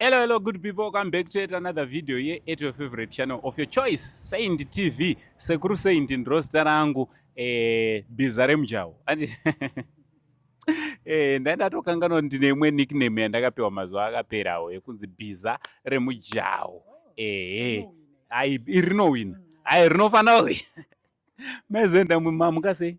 Hello, hello, good people. Welcome back to yet another video here at your favorite channel of your choice, Saint TV. Sekuru Saint ndiro zita rangu, bhiza remujaho. Andi ndaitokanganwa ndine imwe nickname yandakapiwa mazuva akaperawo yekunzi bhiza remujaho. Ai iri rinowina. Ai rinofana kuwina. Maizenda mamuka sei?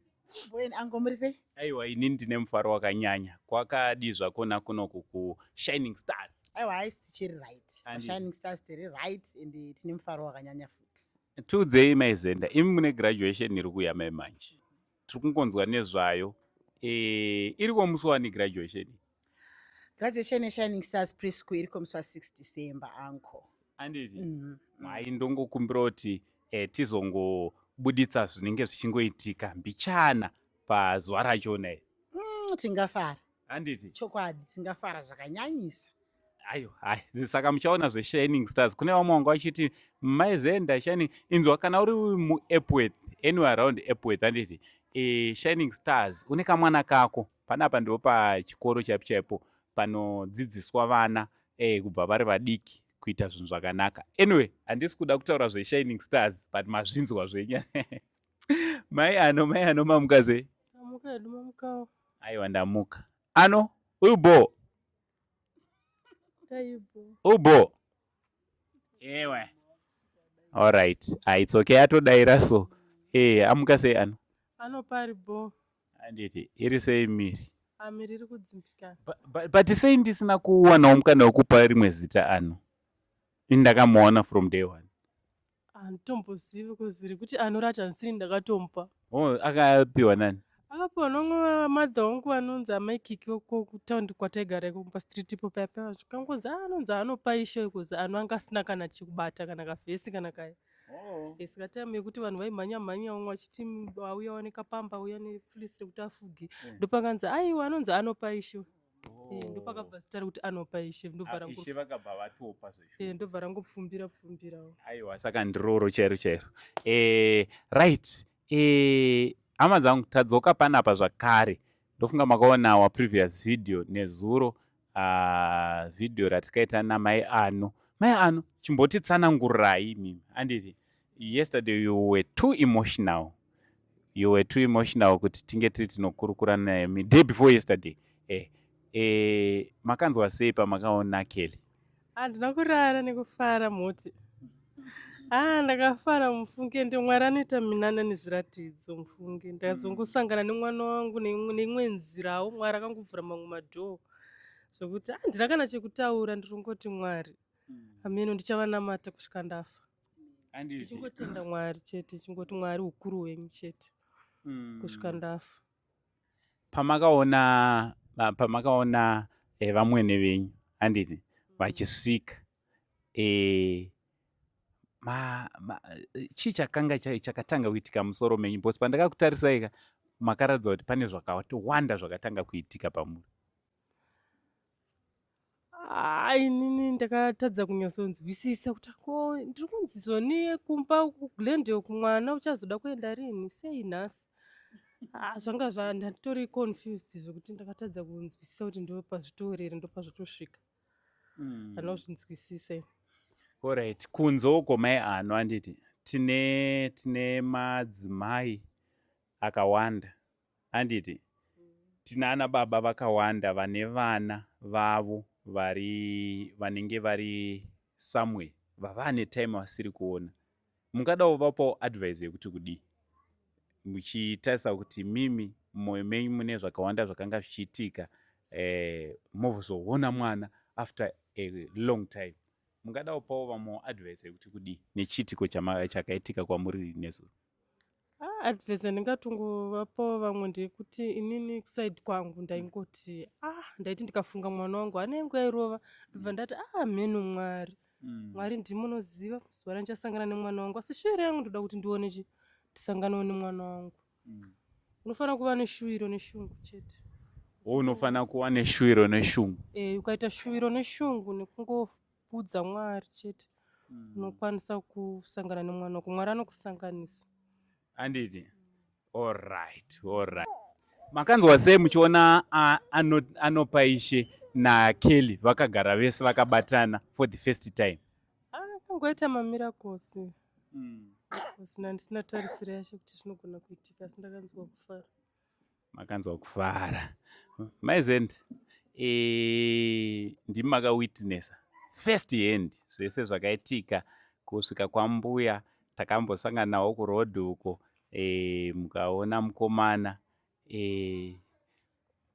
Bweni ango muri sei? Aiwa, ini ndine mufaro wakanyanya. Kwakadi zvakona kunoku ku Shining Stars? Aiwa, haisi, tichiri right. Andi. Shining Stars tiri right and tine mufaro wakanyanya futi. Tiudzei maizenda, imi mune graduation iri kuuya mai manje, tiri kungonzwa nezvayo. Iri komusi wani graduation? Graduation yeShining Stars Preschool iri komusi wa6 December, uncle. Anditi? Hai, ndongokumbira kuti tizongobuditsa zvinenge zvichingoitika mbichana pazuva rachona iri. Tingafara. Handiti? Chokwadi, tingafara zvakanyanyisa. Ayo, hai, saka muchaona zveShining Stars. Kune vamwe vanga vachiti maizenda Shining, inzwa, kana uri muEpworth, anywhere around Epworth, handiti, Shining Stars, une kamwana kako panapa, ndo pachikoro chaipo chaipo panodzidziswa vana kubva vari vadiki kuita zvinhu zvakanaka. Anyway, handisi kuda kutaura zveShining Stars, but mazvinzwa zvenyu. Mai ano, mai ano, mamuka sei? Mamuka hedu, mamukawo? Aiwa, ndamuka. Ano uyu bo? Taibo. Ubo ewe, alright. Ah, it's okay, atodaira so. Amuka sei ano? Ano pari bo. Handiti? Iri sei miri? Amiri iri kudzimbikana. But sei ndisina kuwanawo mukana wekupa rimwe zita ano? Ini ndakamuona from day one. Handitombozivi kuzi rekuti ano racho handisiri ndakatomupa. Oh, akapiwa nani? Akapiwa nomwe madha wangu vanonzi amai Kiki kutaundi kwataigara iko pastreet ipo paya paya. Zvikangonzi, "Ah, anonzi anopa ishe," kuzi ano anga asina kana chekubata, kana kavhesi kana kaya. Saka time yekuti vanhu vaimhanya mhanya, umwe achiti auya waoneka pamba, auya nefleece rekuti afuge, ndopakanzi, "Aiwa, anonzi anopa ishe." Ndopakabva zita rekuti anopa ishe, ndobva Ishe vakabva vatopa zveshuwa. Ndobva rangopfumbira pfumbirawo. Aiwa, saka ndiroro chairo chairo. Right, hama dzangu, tadzoka panapa zvakare. Ndofunga makaona our previous video nezuro, video ratikaita namai ano. Mai ano, chimbotitsanangurai imimi, anditi? Yesterday you were too emotional, you were too emotional kuti tinge tiri tinokurukura nemi. Day before yesterday, makanzwa sei pamakaona Kelly? Handina kurara nekufara mhoti. Ah, ndakafara mufunge. Ndi Mwari anoita minana nezviratidzo mufunge. Ndazongosangana nemwana wangu neimwe nzirawo. Mwari akangovhura mamwe madoor zvokuti handina kana chekutaura. Ndiri Mwari ameno, ndichavanamata kusvika ndafa. Ndichingotenda Mwari chete, chingoti Mwari ukuru hwenyu chete kusvika ndafa. Pamakaona vamwene venyu, handiti, vachisvika, chii chakanga chakatanga kuitika musoro menyu? Because pandakakutarisai ka, makaratidza kuti pane zvakawanda zvakatanga kuitika pamuri. Ah, inini ndakatadza kunyatsonzwisisa kuti ko ndiri kunzi zvoni kumba kuGlendale kumwana uchazoda kuenda rini, sei nhasi? Ah, zvanga zva ndatori confused zvokuti ndakatadza kunzwisisa kuti ndopazvitori here, ndopazvatosvika. Handina kuzvinzwisisa ini. Alright, kunze uko mai ano, handiti, tine madzimai akawanda, handiti? Tina ana baba vakawanda vane vana vavo vari vanenge vari somewhere vavane time vasiri kuona. Mungadawo vapawo advice yekuti kudii, muchitarisa kuti mimi mumwoyo menyu mune zvakawanda zvakanga zvichiitika, mozoona mwana after a long time? Mungadawo pawo vamwewo advice yekuti kudii nechiitiko chakaitika kwamuri nezuro? Ah, advice yandingatongovapawo vamwe ndeyekuti inini kuside kwangu ndaingoti, ah, ndaiti ndikafunga mwana wangu hana yangu yairova, ndobva ndati, "Ah, mheno Mwari, Mwari ndimunoziva zuva randichasangana nemwana wangu, asi shuwiro yangu ndoda kuti ndione chi ndisanganewo nemwana wangu." Unofanira kuva neshuwiro neshungu chete. Unofanira kuva neshuwiro neshungu. Ukaita shuwiro neshungu nekungoudza Mwari chete, unokwanisa kusangana nemwana wako. Mwari anokusanganisa. Handiti? Alright. Makanzwa sei muchiona anopa ishe? naKelly vakagara vese vakabatana for the first time? Ah, kangoita mamiracles usina ndisina tarisiro yacho kuti zvinogona kuitika, asi ndakanzwa kufara. Makanzwa kufara. MaiZenda, ndimi makawitnessa first hand zvese zvakaitika kusvika kwambuya. Takambosanganawo kurodhi uko, mukaona mukomana.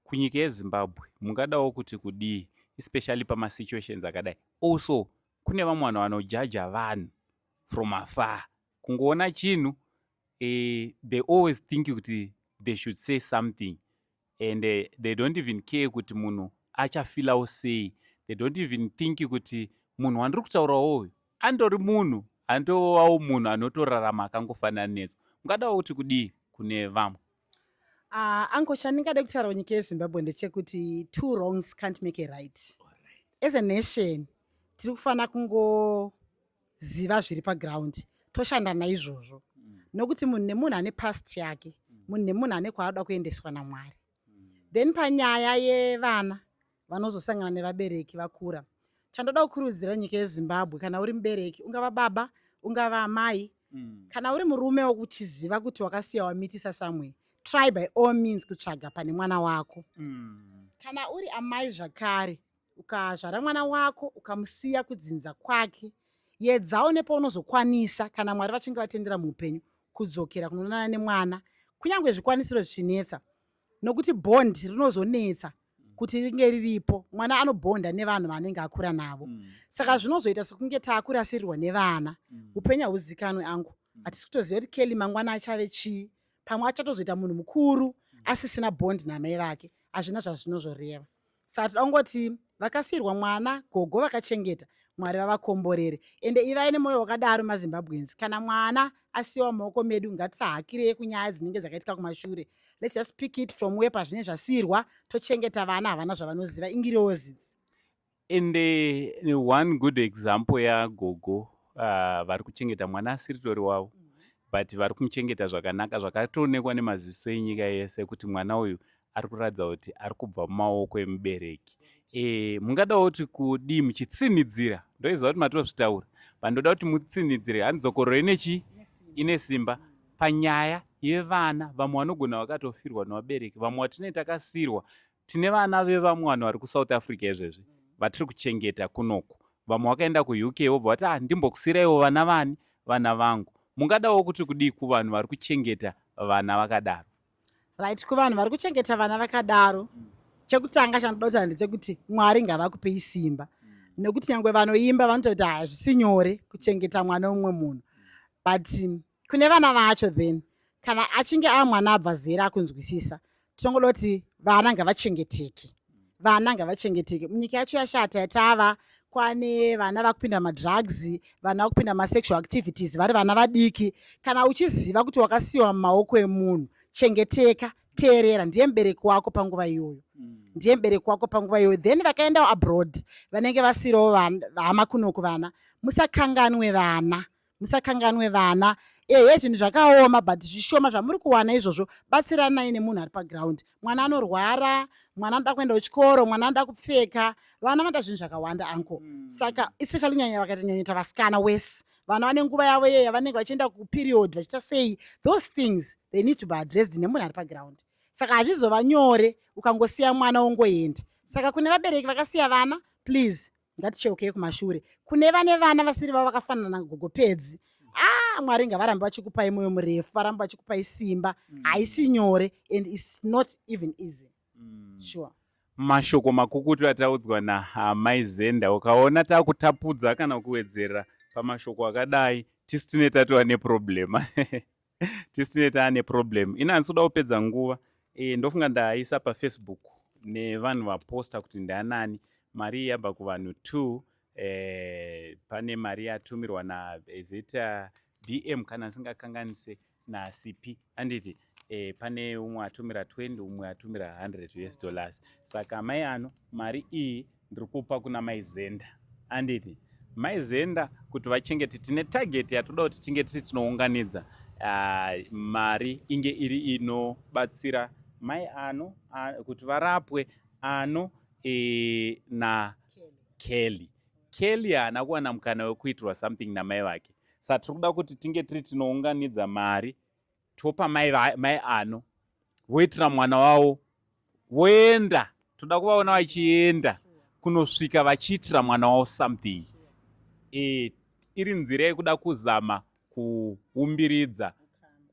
Kunyika yeZimbabwe mungadawo kuti kudii, especially pamasituations akadai? Also kune vamwe vanhu vanojaja vanhu from afar, kungoona chinhu, they always think kuti they should say something and they don't even care kuti munhu achafeelawo sei. They don't even think kuti munhu wandiri kutaurawo uyu andori munhu, andovawo munhu anotorarama akangofanana nesu. Mungadawo kuti kudii kune vamwe? Uncle, chandingade kutaura kunyika yeZimbabwe ndechekuti two wrongs can't make a right. As a nation tiri kufanira kungoziva zviri paground, toshanda naizvozvo, nokuti munhu nemunhu ane past yake, munhu nemunhu ane kwaanoda kuendeswa naMwari. Then panyaya yevana vanozosangana nevabereki vakura, chandoda kukurudzira nyika yeZimbabwe, kana uri mubereki, ungava baba, ungava amai, kana uri murume wokuchiziva kuti wakasiya wamitisa somewhere, try by all means kutsvaga pane mwana wako. Kana uri amai zvakare, ukazvara mwana wako ukamusiya kudzinza kwake, yedzawo nepaunozokwanisa, kana Mwari vachinge vatendera muupenyu, kudzokera kunoonana nemwana, kunyange zvikwanisiro zvichinetsa, nokuti bond rinozonetsa kuti ringe riripo. Mwana anobhonda nevanhu vaanenge akura navo, saka zvinozoita sekunge taakurasirirwa nevana. Upenyu hauzikanwi, angu. Hatisi kutoziva kuti Kelly mangwana achave chii. Pamwe achatozoita munhu mukuru asisina bond namai vake. Hazvina zvazvinozoreva. Saka toda kungoti vakasiyirwa mwana, gogo vakachengeta, Mwari vavakomborere. Ende ivai nemwoyo wakadaro, maZimbabweans. Kana mwana asiyiwa mumaoko medu, ngatisahakirei kunyaya dzinenge dzakaitika kumashure. Let's just pick it from where pazvinenge zvasiyirwa, tochengeta vana. Havana zvavanoziva, ingirozi idzi. Ende one good example yagogo vari kuchengeta mwana asiri tori wavo, but vari kumuchengeta zvakanaka, zvakatoonekwa nemaziso enyika yese kuti mwana uyu ari kuratidza kuti ari kubva mumaoko emubereki. Mungadawo kuti kudii muchitsinidzira? Ndoiziva kuti matozvitaura, but ndoda kuti mutsinidzire handidzokorore nechi ine simba panyaya yevana. Vamwe vanogona vakatofirwa nevabereki, vamwe vatinee takasiyirwa. Tine vana vevamwe vanhu vari kuSouth Africa izvezvi vatiri kuchengeta kunoku. Vamwe vakaenda kuUK, vobva vati, "Ah, ndimbokusiyiraiwo vana vani, vana vangu." Mungadawo kuti kudii kuvanhu vari kuchengeta vana vakadaro? Right, kuvanhu vari kuchengeta vana vakadaro, chekutanga chandoda kutaura ndechekuti Mwari ngavakupei simba, nekuti nyange vanoimba vanototi hazvisi nyore kuchengeta mwana womumwe munhu. But kune vana vacho then, kana achinge amwana abva zera akunzwisisa, tinongoda kuti vana ngavachengeteke. Vana ngavachengeteke. Munyika yacho yashata yatava, kwane vana vakupinda madrugs, vana vakupinda masexual activities vari vana vadiki. Kana uchiziva kuti wakasiyiwa mumaoko emunhu, chengeteka, teerera, ndiye mubereki wako panguva iyoyo, ndiye mubereki wako panguva iyoyo. Then vakaendawo abroad, vanenge vasiriwo hama kunoku, vana, musakanganwe vana, musakanganwe vana. Ehe, zvinhu zvakaoma, but zvishoma zvamuri kuwana izvozvo, batsiranai nemunhu ari paground. Mwana anorwara, mwana anoda kuenda kuchikoro, mwana anoda kupfeka, vana vanoda zvinhu zvakawanda, uncle. Saka especially kunyanya vakaita nyanyota vasikana wese, vana vane nguva yavo iyeyo yavanenge vachienda kuperiod, vachiita sei. Those things, they need to be addressed nemunhu ari paground. Saka hazvizova nyore ukangosiya mwana wongoenda. Saka kune vabereki vakasiya vana, please, ngaticheukei kumashure. Kune vane vana vasiri vavo vakafanana nagogo Pedzi, ah, Mwari ngavarambe vachikupai mwoyo murefu, varambe vachikupai simba. Haisi nyore and it's not even easy, sure. Mashoko makukutu ataudzwa naMai Zenda. Ukaona taakutapudza kana kuwedzera pamashoko akadai, tisu tine tatova neproblem, tisu tine taane problem. Ina handisi kuda kupedza nguva. Ndofunga ndaisa paFacebook nevanhu vaposta kuti ndianani. Mari iyi yabva kuvanhu 2. Pane mari yatumirwa nazita BM, kana asingakanganise, naCP, handiti? Pane umwe atumira 20, umwe atumira 100 US dollars. Saka mai ano, mari iyi ndiri kupa kuna Mai Zenda, handiti? Mai Zenda kuti vachengete. Tine target yatoda kuti tinge tiri tinounganidza mari inge iri inobatsira mai ano kuti varapwe ano. e, na Kelly. Kelly haana kuwana mukana wekuitirwa something namai vake, saka tiri kuda kuti tinge tiri tinounganidza mari, topa mai, mai Ano voitira mwana wavo, voenda. Toda kuvaona vachienda kunosvika vachiitira mwana wavo something. Iri nzira yekuda kuzama kuumbiridza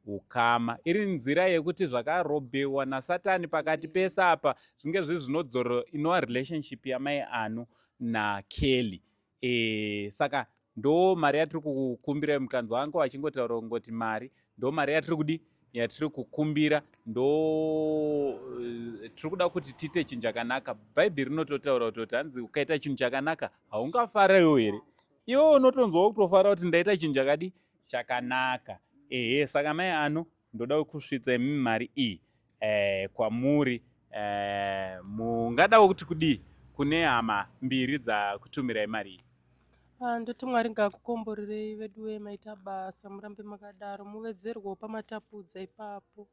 ukama, iri nzira yekuti zvakarobhewa nasatani pakati pese apa zvinge zviri zvinodzorero inova relationship yamai Ano naKelly. Saka ndo mari yatiri kukumbira. Mukanzi wangu achingotaura kungoti mari, ndo mari yatiri kudi, yatiri kukumbira. Ndo tiri kuda kuti tiite chinhu chakanaka. Bhaibheri rinototaura kutoti hanzi ukaita chinhu chakanaka haungafarewo here? Iwe unotonzwawo kutofara kuti ndaita chinhu chakadi, chakanaka. Ehe, saka mai Ano, ndoda kusvitsa imi mari iyi kwamuri. Mungadawo kuti kudii kune hama mbiri dzakutumirai mari iyi? Ah, ndoti Mwari ngaakukomborerei veduwe, maita basa, murambe makadaro, muvedzerwewo pamatapudza ipapo.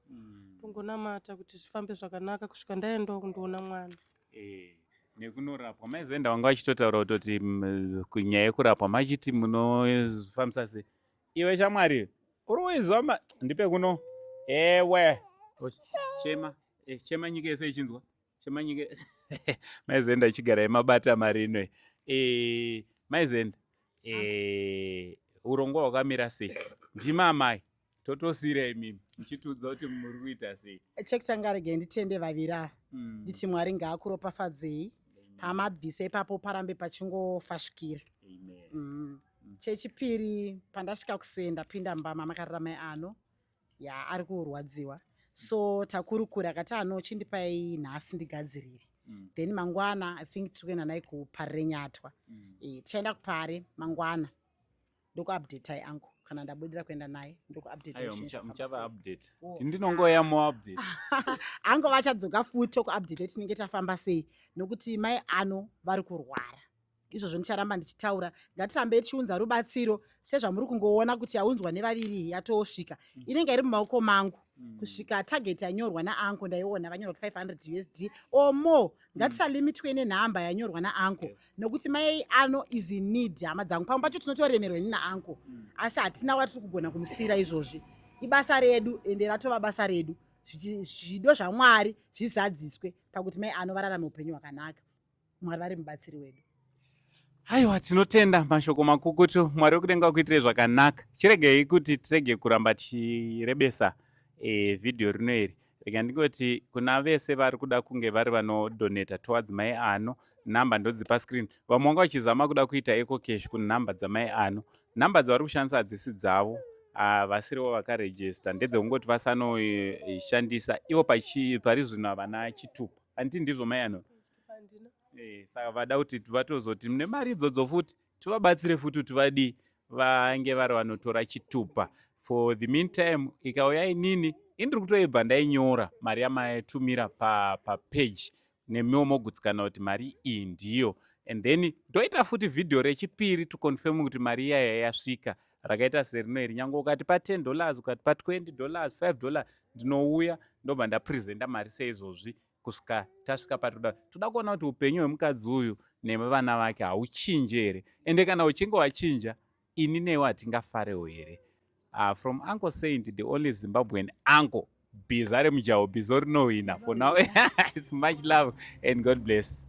Tongonamata kuti zvifambe zvakanaka kusvika ndaendawo kundoona mwana. Nekunorapwa maizoenda, vanga vachitotaura kutoti kunyaya yekurapwa machiti munofambisa sei? Iwe shamwari, uri kuiziva? Ndipe kuno ewe. Chema, chema nyika yese ichinzwa, chema nyika. Maizoenda, ichigarai mabata mari inoi. Maizoenda, urongwa hwakamira sei? Ndima amai, totosiyira imimi muchitiudza kuti muri kuita sei. Chekutanga, regai nditende vaviri ava. Nditi Mwari ngaakuropafadzei pamabvisa ipapo, parambe pachingofashukira. Amen. Chechipiri, pandasvika kuseni, ndapinda mumba mamakarara mai Ano, ya ari kurwadziwa, so takurukura, akati, "Ano, chindipai nhasi ndigadzirire." Then mangwana I think tiri kuenda naye kuParirenyatwa. Tichaenda kuPare mangwana, ndokuupdatai angu kana ndabudira kuenda naye, ndokuupdate. Aiwa, muchava update. Ndinongoya muupdate. Ango vachadzoka futi, tokuupdate tinenge tafamba sei, nokuti mai Ano vari kurwara. Izvozvo ndicharamba ndichitaura, ngatirambei tichiunza rubatsiro sezvamuri kungoona kuti yaunzwa nevaviri yatosvika. Inenge iri mumaoko mangu kusvika target yanyorwa naanko. Ndaiona vanyorwa kuti 500 USD or more. Ngatisalimitwe nenhamba yanyorwa naanko, nokuti mai Ano is in need. Hama dzangu, pamwe pacho tinotoremerwa ini naanko, asi hatina watiri kugona kumusiyira. Izvozvi ibasa redu, ende ratova basa redu. Zvido zvaMwari zvizadziswe pakuti mai Ano vararame upenyu hwakanaka. Mwari vari mubatsiri wedu. Aiwa, tinotenda mashoko makukutu. Mwari wekudenga akuitirei zvakanaka. Chiregei kuti tirege kuramba tichirebesa vhidhiyo rino iri. Rega ndingoti kuna vese vari kuda kunge vari vanodonata towards mai Ano, nhamba ndodzipa screen. Vamwe vanga vachizama kuda kuita EcoCash kunhamba dzamai Ano, nhamba dzavari kushandisa hadzisi dzavo, vasirivo vakarejista, ndedzekungoti vasanoshandisa ivo. Pari zvino havana chitupa, handiti ndizvo, mai Ano? Handina. Saka vada kuti vatozoti mune mari idzodzo futi tivabatsire futi kuti vadii, vange vari vanotora chitupa. For the meantime, ikauya inini, indiri kutoibva ndainyora mari yamaitumira papage, nemiwo mogutsikana kuti mari iyi ndiyo, and then ndoita futi vhidhiyo rechipiri to confirm kuti mari iyaya yasvika, rakaita serino iri. Nyange ukati pa $10, ukati pa $20, $5, ndinouya ndobva ndapresenta mari seizvozvi kusvika tasvika patoda. Toda kuona kuti upenyu hwemukadzi uyu nevana vake hauchinji here, ende kana uchinge wachinja, ini newe hatingafarewo here? From Uncle Saint, the only Zimbabwean uncle, bhiza remujaho, bhizo rinowina. For now it's much love and God bless.